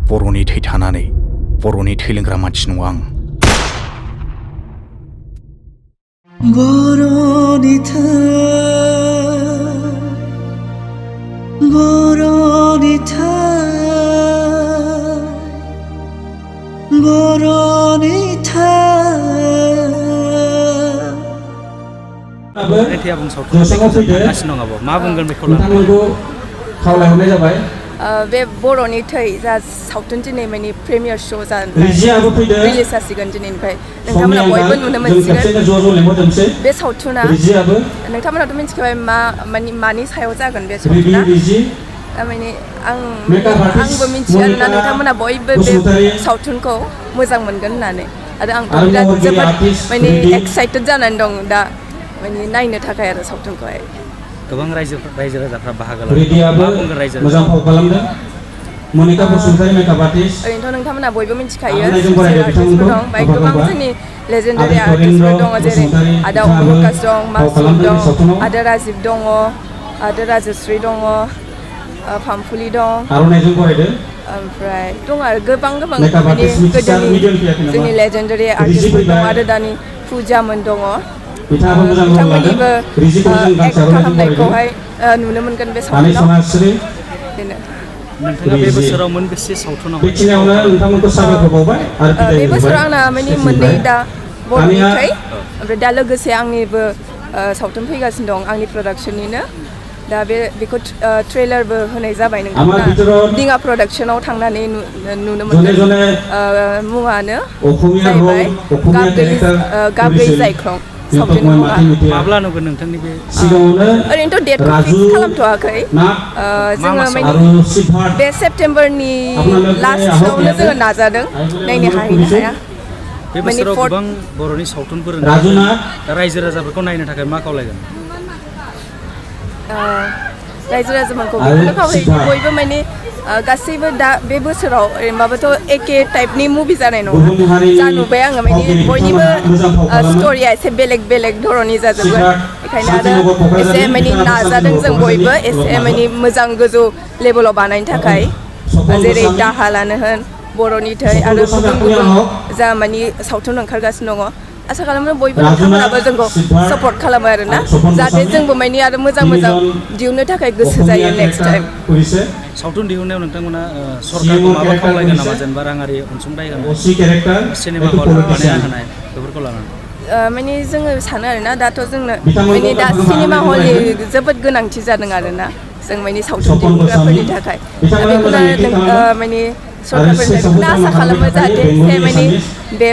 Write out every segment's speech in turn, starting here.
बर'नि थै थानानै बर'नि थै लोंग्रा मानसि नङा आं। बर'नि थै बर'नि थै एथिया बुंसावथुन गासिनो दङ मा बुंगोन बेखौ नोंथांमोनखौ खावलायहरनाय जाबाय। बे बर'नि थै जा सावथुन दिनै माने प्रिमियार शो रिलिज जासिगोन दिनैनिफ्राय नोंथांमोना बयबो नुनो मोनसिगोन बे सावथुना नोंथांमोनाथ' मिथिखाबाय मानि सायाव जागोन बे सावथुना माने आंबो मिथियो आरोना नोंथांमोना बयबो बे सावथुनखौ मोजां मोनगोन होननानै आरो आंथ' बिराद जोबोद माने एक्साइटेड जानानै दं दा माने नायनो थाखाय आरो सावथुनखौहाय। गोबां रायजो राजाफ्रा बाहागो लादों रायजो मोजां फाव खालामदों। मनिका बसुमतारी मेकआप आर्टिस्ट ओरैनोथ' नोंथांमोना बयबो मिथिखायो आर्टिस्टफोर दं बाय गोबां जोंनि लेजेन्डारि आर्टिस्टफोर दङ जेरै आदा अमरकास दं मासुम दं आदा राजिब दङ आदा राजश्री दङ फामफुलि दं ओमफ्राय दं आरो गोबां माने गोदोनि जोंनि लेजेन्डारि आर्टिस्टफोर दं आरो दानि फुजामोन दङ। बिथांमोननिबो एक्ट खालामनायखौहाय नुनो मोनगोन बे सावथुनाव। नोंथाङा बे बोसोराव मोनबेसे सावथुनाव बे बोसोराव आंना माने मोननै दा बर'नि थै ओमफ्राय दा लोगोसे आंनिबो सावथुन फैगासिनो दं आंनि प्रडाक्शननिनो दा बेखौ ट्रेलारबो होनाय जाबाय नोंथांमोना दिङा प्रडाक्शनाव थांनानै नुनो मोनगोन। मुङानो जाहैबाय गाब्रै जायख्लं सावथुननि मुङा। माब्ला नुगोन नोंथांनि बे ओरैनोथ' डेटखौ फिक्स खालामथ'वाखै जोङो माने बे सेप्तेम्बरनि लास्टआवनो जोङो नाजादों नायनो हाहैनो हाया। बे बोसोराव गोबां बर'नि सावथुनफोर रायजो राजाफोरखौ नायनो थाखाय मा खावलायगोन? रायजो राजाफोरखौ बेखौनो खावलायो बयबो माने गासैबो दा बे बोसोराव ओरैनोबाबोथ' एखे टाइपनि मुभि जानाय नङा जा नुबाय आङो माने बयनिबो स्ट'रिया एसे बेलेग धरननि जाजोबगोन बेखायनो आरो एसे माने नाजादों जों बयबो एसे माने मोजां गोजौ लेभेलाव बानायनो थाखाय जेरै दाहालानो होन बर'नि थै आरो गुबुन जा माने सावथुन ओंखारगासिनो दङ। आसा खालामो बयबो नोंथांमोनाबो जोंखौ सापर्ट खालामो आरोना जाहाथे जोंबो माने आरो मोजां दिहुननो थाखाय गोसो जायो नेक्स्ट टाइम। सावथुन दिहुननायाव नोंथांमोना सरकारखौ माबा खावलायगोन नामा जेनेबा राङारि अनसुंथाइ होनाय सिनेमा हल बानायना होनाय बेफोरखौ लानानै? माने जोङो सानो आरोना दाथ' जोंनो माने दा सिनेमा हलनि जोबोद गोनांथि जादों आरोना जों माने सावथुन दिहुनग्राफोरनि थाखाय दा बेखौनो माने सरकारफोरनिफ्राय बेखौनो आसा खालामो जाहाथे बे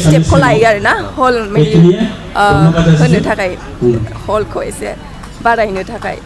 स्टेपखौ लायो आरोना हल माने होनो थाखाय हलखौ एसे बारायनो थाखाय।